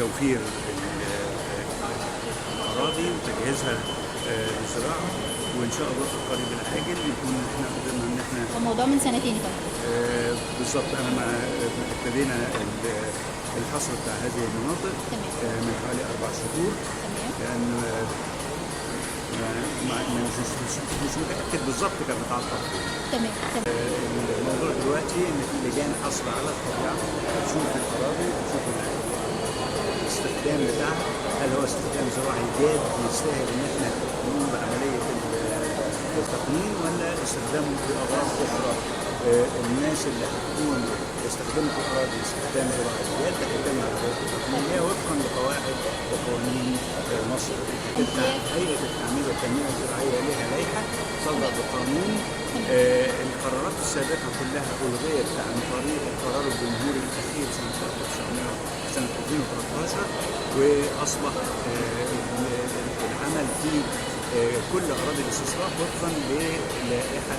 توفير الاراضي وتجهيزها للزراعه، وان شاء الله في القريب العاجل يكون احنا قدرنا ان احنا هو الموضوع من سنتين طبعا. بالظبط، انا ما ابتدينا الحصر بتاع هذه المناطق من حوالي 4 شهور. لان مش متاكد بالظبط كان متعطل فين. تمام تمام. الموضوع دلوقتي ان في لجان حصر على الطبيعة بتشوف الاراضي، بتشوف الاستخدام بتاعها، هل هو استخدام زراعي جاد يستاهل ان احنا نقوم بعملية التقنين ولا استخدامه في اغراض اخرى. الناس اللي هتكون استخدمت الاراضي استخدام زراعي جاد هيتم عملية التقنين وفقا لقواعد وقوانين مصر. هتبقى هيئة التعمير والتنمية الزراعية لها لائحة صدر بقانون. القرارات السابقة كلها ألغيت عن طريق القرار الجمهوري الأخير سنة 1900 سنة 2013، وأصبح العمل في كل أراضي الاستصلاح وفقا للائحة